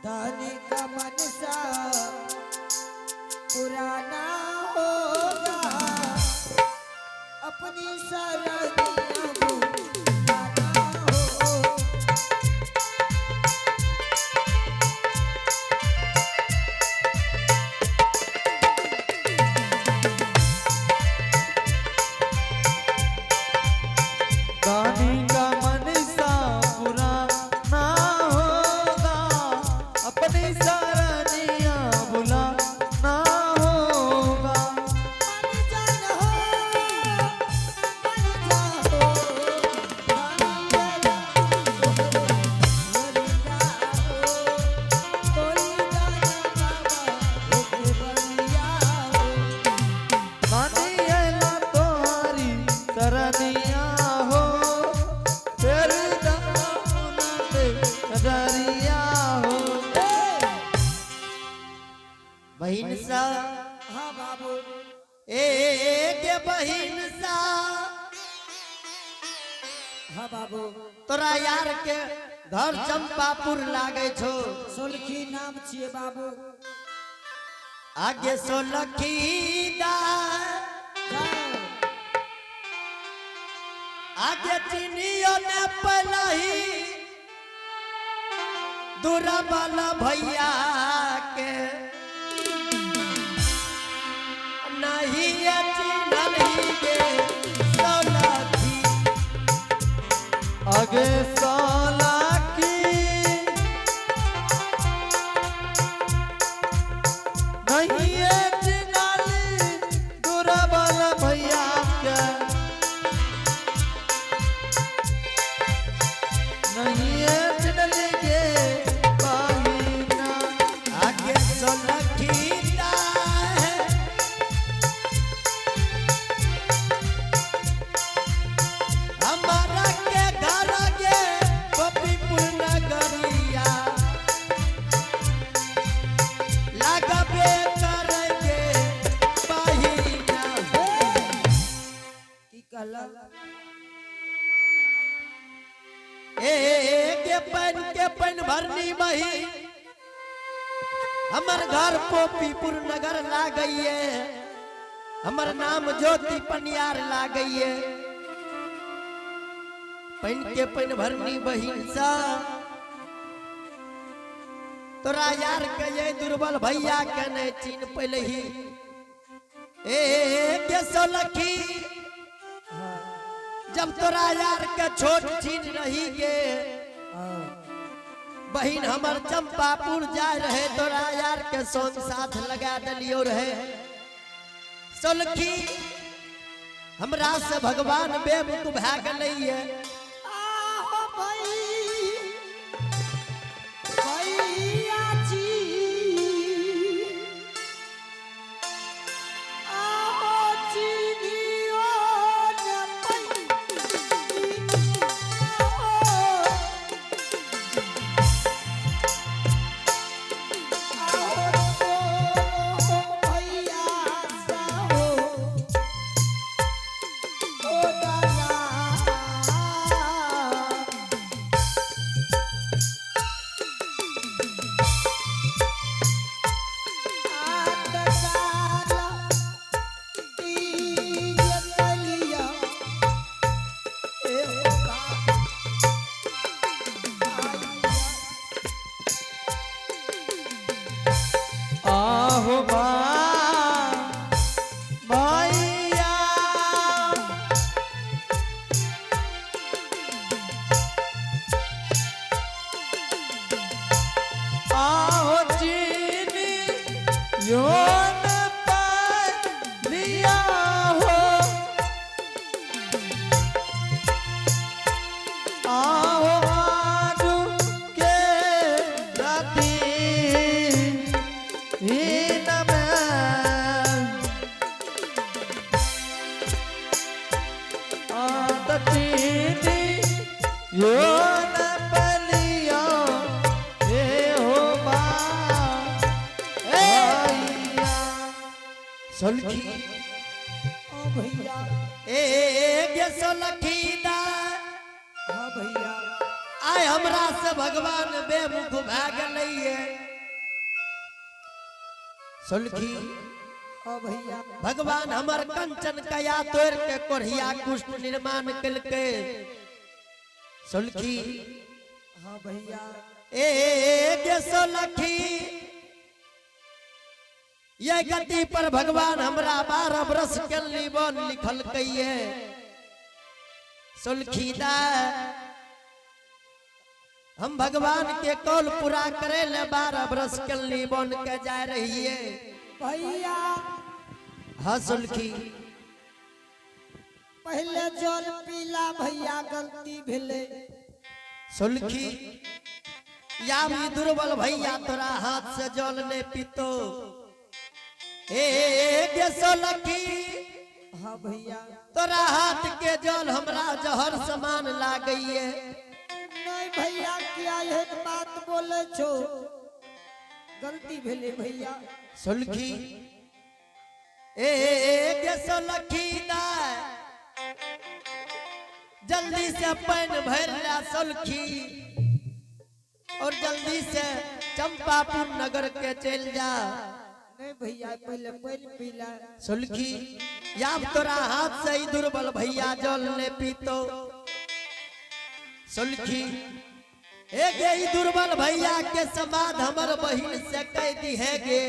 दानी का मनसा पुराना होगा, अपनी शरणिया बुलाना हो। दानी का मनसा पुराना होगा, अपनी शरणिया बुलाना होगा। मन जान हो, मन जाहो, दानी हो, कोई दाना बाबा होके बलिया हो। दानी अला तोहारी शरणिया हो, फिर दाना पे नजरिया हो। बहिन सा। हाँ बाबू। ए गे बहिन सा। हाँ बाबू। तोरा यार के घर चंपापुर लागे छो। सोलखी नाम छिए बाबू। आगे सोलखी दा। जाओ। आगे चिनियो ने पलही दूरा वाला भैया के नहीं ये चिन्हलही गे सोलखी। आगे साला की नहीं ये चिनाली दुराबल भैया के, नहीं ये चिनली के बहिना। आगे सोलखी दा हमारा के घर गे पपीपुर नगरिया लगबे करके बहिना। की कहला? ए के पन के पन भरनी बही, हमर घर पोपीपुर नगर लागइए, हमर नाम ज्योति पनियार लागइए। पन के पन भरनी बहिन सा, तोरा यार के ये दुर्बल भैया के नहीं चीन पलही। ए के सोलखी, जब तोरा यार के छोट छीन रही गे हाँ। बहिन, हमर चंपापुर जाय रहे, तोरा यार के सोन साथ लगा दलियो रहे। सोलखी, हमरा से भगवान बेमुख भए गेलैये। आहो भई भैया जी, आहो चिनियो न पई, आहो तो भैया साहो ओ दादा। आहो बा भैया, आहो चीनी योन पर लिया हो, आहो आजू के राती हीन में आत चीनी योन पलिया हे हो बा भैया। सोलखी। ओ भैया। ए गे सोलखी दा। हाँ भैया। आय हमरा से भगवान बेमुख भए गेलैये। सुलखी हाँ भैया। भगवान हमर कंचन कया तोड़ के कोढ़िया कुष्ठ निर्माण कलके। सुलखी हाँ भैया। ए गे सोलखी, ये गति पर भगवान हमरा 12 बरस के लीबन लिखल कहिए। सुलखी दा हम भगवान के कौल पूरा करे ले 12 बरस के लीबन के जा रहिए भैया। हाँ सुलखी। पहले जल पीला भैया, गलती भेले। सुलखी या भी दुर्बल भैया तोरा हाथ से जल ने पीतो। ए गे सोलखी। हाँ भैया। तोरा हाथ के जल हमरा जहर समान लागैये। नहीं भैया, क्या एहन बात बोले छो? गलती भेले भैया। सुलखी ए गे सोलखी दाय, जल्दी से पानि भर ला सुलखी और जल्दी से चंपापुर नगर के चल जा। नहीं भैया, पहले पानि पीला। सुलखी या तोरा हाथ से ही दुर्बल भैया जल ने पीतो। सुलखी ए गे ई दुर्बल भैया के समाध हमर बहिन से कह दी है गे।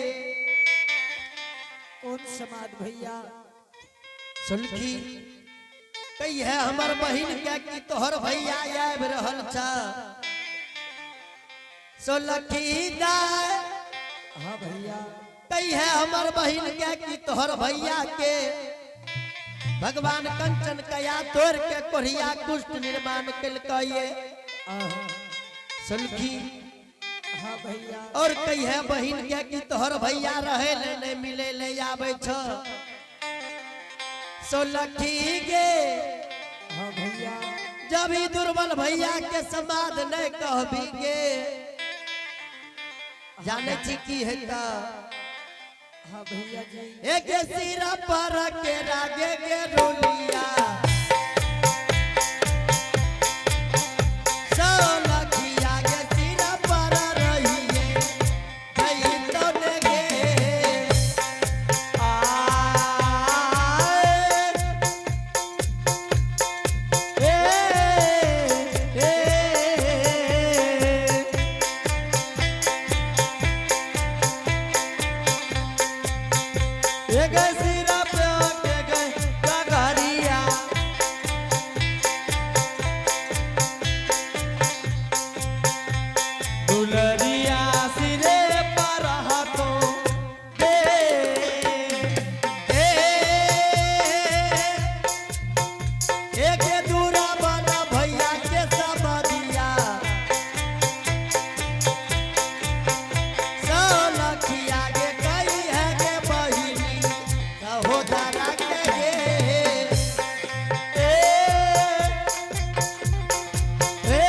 कौन समाध भैया? सुलखी कही है हमर बहिन के कि तोहर भैया आबि रहल छ। सोलखी दाय। हाँ भैया। कही है हमर बहिन के कि तोहर भैया के भगवान कंचन कया तोड़ के कोढ़िया कुष्ठ निर्माण कलकइए। सुलखी हाँ भैया। और कही है बहिन के कि तोहर भैया रहे ले नहीं मिले ले आवे छ। सोलखी गे। हाँ भैया। जब ही दुर्बल भैया के समाध नहीं कहबी गे, जाने छी की है ता? हाँ भैया जी। एक सिरा पर के रागे गे रोलिया। सोलखिया के सिरा पर रहिए जई तो ने गे। आए, ए, ए, एक सिरा पे के गए कगरिया, दुलरिया सिरे पर हाथों दे। ए, एक दूरा बना भैया के समधिया। सोलखिया के कई है के बहिनी सहोदरा के गे। ए, ए,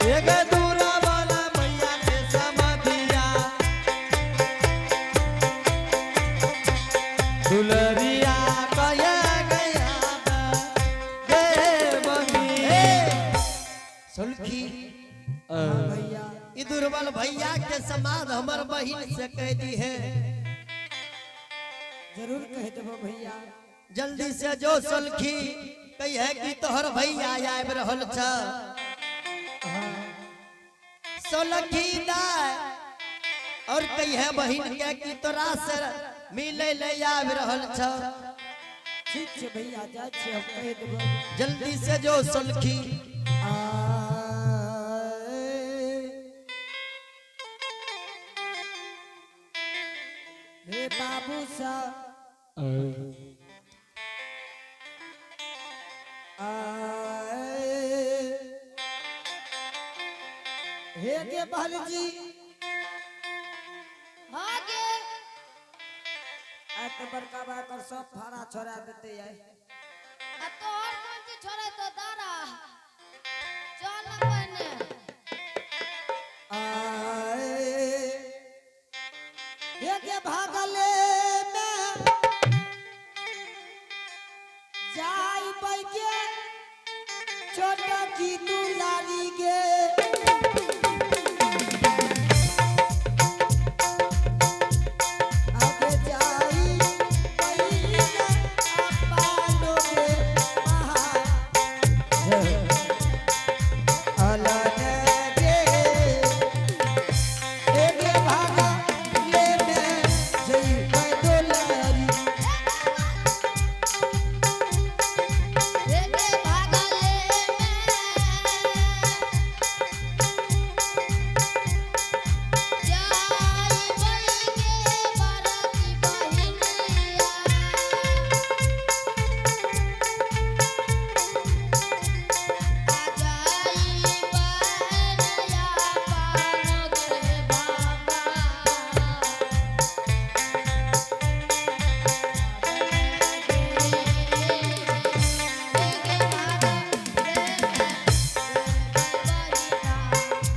एक दूरा वाला मैया के समाधिया, दुलरिया कया गया गे बनी। सुलखी भैया। ई दुर्बल भैया के समाध हमर बहिन से कह दी है। जरूर कह देबो भैया। जल्दी से जो सुलखी कही है कि तोहर भैया आबि रहल छ। सोलखी दाय और कही है बहिन के कि तोरा से मिले ले आबि रहल छ। ठीक छै भैया, जाइ छियै, हम कह देबो। जल्दी से जो सुलखी। हे बाबू साहब, हे गे बहन जी। हाँ गे। आइ तऽ बड़का बा कर सब फाड़ा छोड़ा देते आइ। आ तोहर कोन चीज छोड़े तो दारा चल ना पहने। आए हे गे भागले में जाई बैके। छोटा की दुलारी गे। आगे जाई बहिन अपानो गे महा अलग गे। एगे भागा ले में जई दुलारी। एगे भागले में जाई बई के बरकी बहिनिया। आ जाई बहनया पान गे बाबा।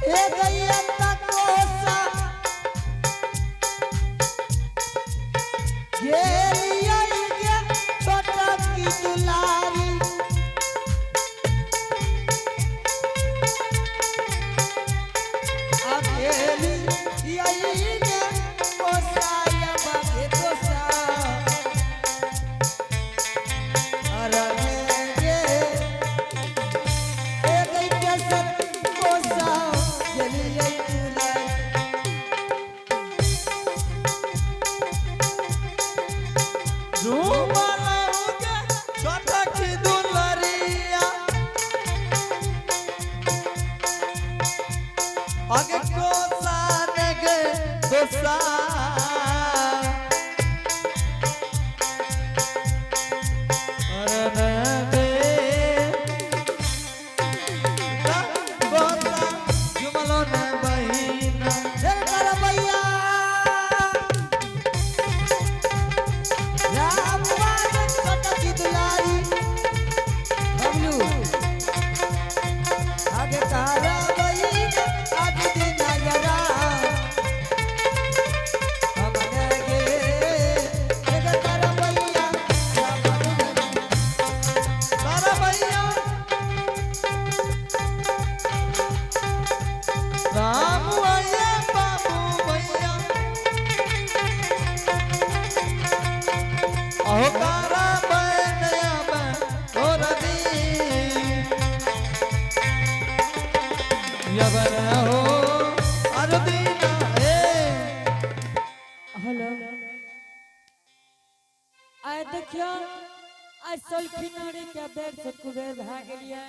ए गैया तकोसा गेलियै गे छोटा की दुलारी। आ गेलियै गे कोसाया बागे दोसा। अरे गे ए गैया सब कोसा गेलियै दुलारी। झूमलौगे छोटकी दुलरिया आगे कोसा गे दोसा अरे दे कोसा झूमलो न बहिना। जय करबैया राम बाबा छोटकी दुलारी। बबलू आगे करबैया आज दिन जरा हमने गे एक करबैया राम। तारा भैया राम भैया बाबू भैया अहो तारा बनया और दी यबर हो अरदीना ए। हेलो, आइ देखियो, आइ सोलखी के बेर से कुबेर भए गेलियै।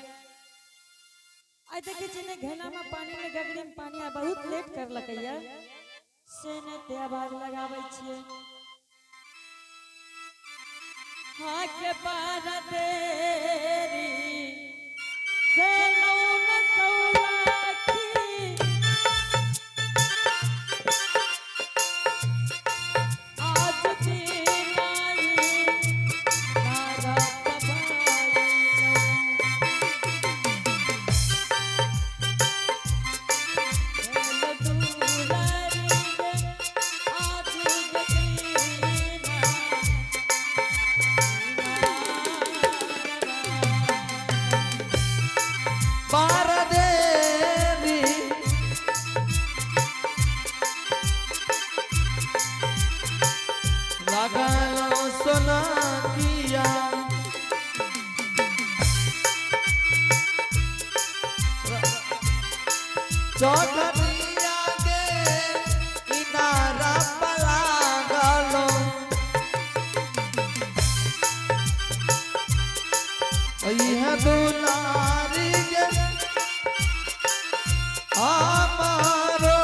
आइ देखै छियै ने घैला में पानी ने गगरी में पानी, आ बहुत लेट करलकैया से ने ते आवाज लगाबै छियै। हाँ के पार देरी देलौं न सौलाखी। आज दिनाई नारा तबाई। बार देवी लगलो सोना किया चौधरिया के इनारा पला गलो यह दुलारी के हमारो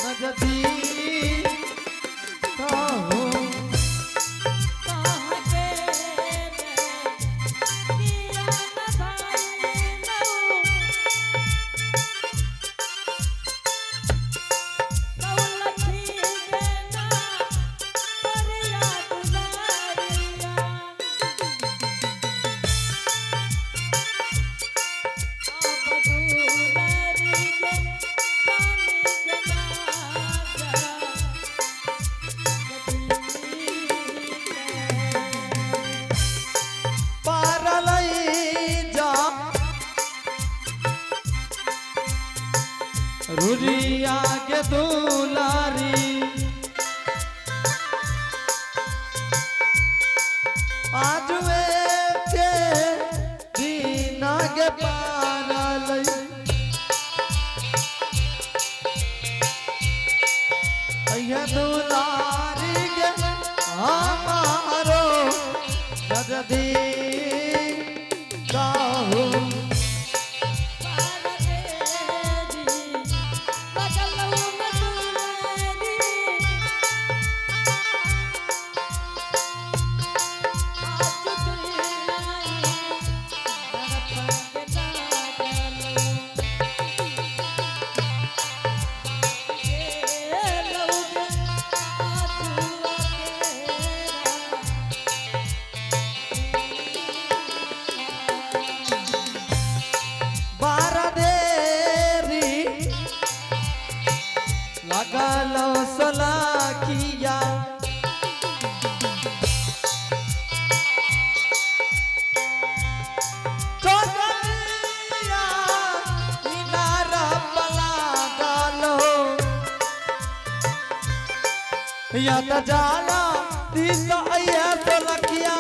नजदी हो। दुलारिया। जरूरिया के दुलारी आज वे के दीना के पारा लई अय्या दुलारी के हमारो नजदी काहू बारह देरी लगल सलाखिया चौकनिया इनारा पलागल या त जाला दिस अय्या सलखिया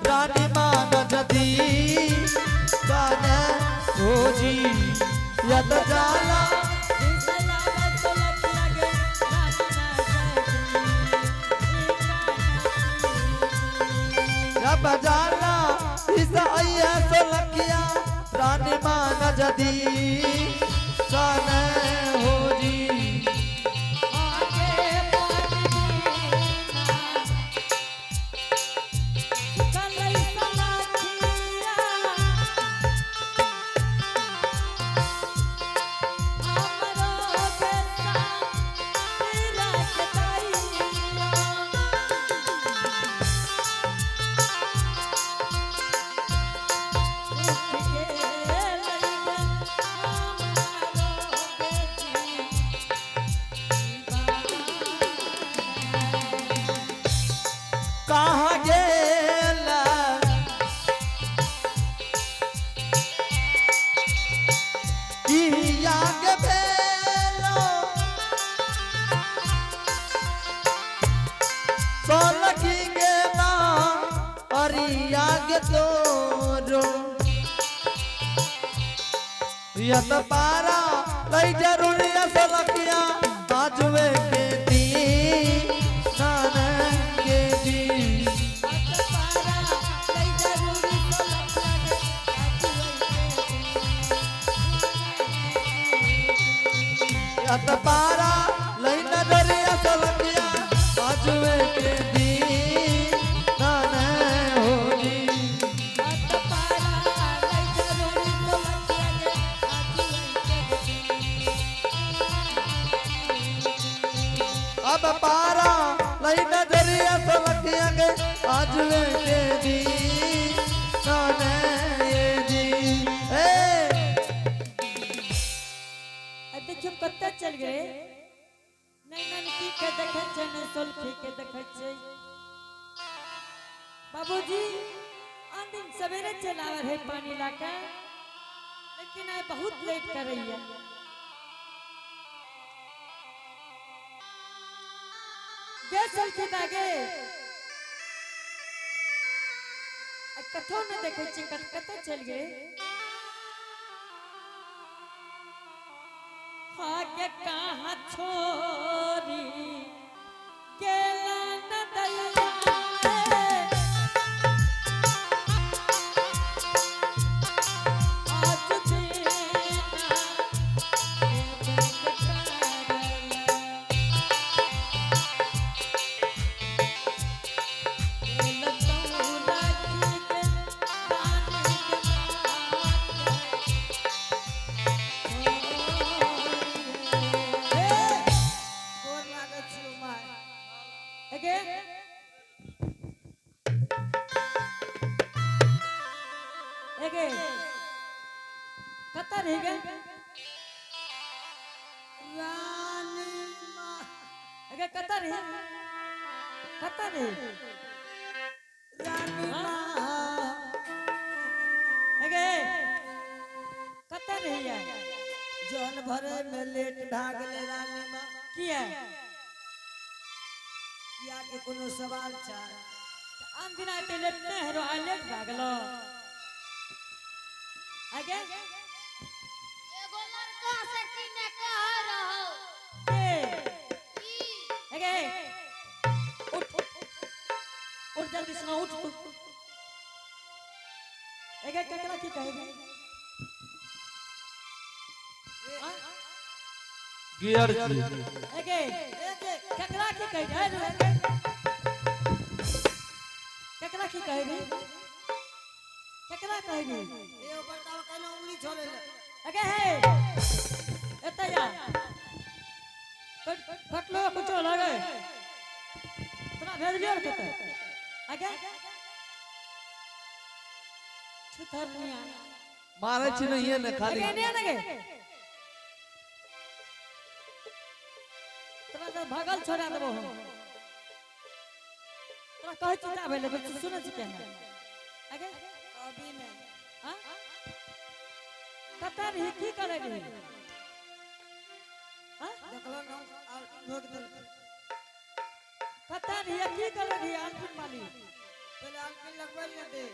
रानी मान जदी गाने सोजी या त जाला या बजाला दिस अय्या सलखिया रानी मान जदी गाने हो जी कहाँ गेला किया के भेलो सोलखी गेला अरिया के तोरो यत पारा लई जरूरी सलकिया आजवे के दी नान के जी यत पारा लई नजरिया सलकिया आजवे के दी नान हो जी अब पारा लई नजरिया सलकिया के आजवे के दी नान ये जी ए आ देखियो कतऽ चल गए नहीं ननकी के देखै छै नहीं सोलखी के देखै छै बाबूजी आन दिन सवेरे चल आवे रहे पानी लाके लेकिन आइ बहुत लेट करैया गे सोलखी दागे आ कतौ नहि देखै छियै कतऽ चल गए आगे कहाँ छोरी गेला न दैया रे। आज देना ए बेकारला। लतौला की के पानी के माथे। गोर लागै छियौ माय एगे एगे कतऽ रहि गे रानी माँ एगे कतऽ रहि कतऽ रहि रानी माँ एगे कतऽ रहि जल जल भरे में लेट भए गेलै रानी माँ। किया? किया के कोनो सवाल छै? आन दिना एते लेट नहि हेरो, आइ लेट भए गेलो। आगे? एगो लड़का से की ने कह रहो। के? ई। आगे, उठ उठ, जल्दी सुना, उठ तू। आगे, केकरा की कहेगी? गियर छी। आगे, केकरा की कहेगी? आगे, केकरा की कहेगी? केकरा कहेगी? ए बताओ, केना उंगली छोड़े ले। अगे हे, एते जा। कटलो कुछो लगे, तोरा भेजलियो रे कते? आगे, छुथर निया। मारै छी नहिये ने खाली। अगे नहीं लगे, तोरा तो भगल छोड़ा देबो हम। तोरा कहै छी जाबै ले, सुनै छी केना? आगे। अभी नहि। हाँ? कतऽ रही, की करै रही? हाँ? देखलो न, आब रोक देलकै। कतऽ रही, की करै रही अनपिन वाली? पहिले आलपिन लगबै लए दे।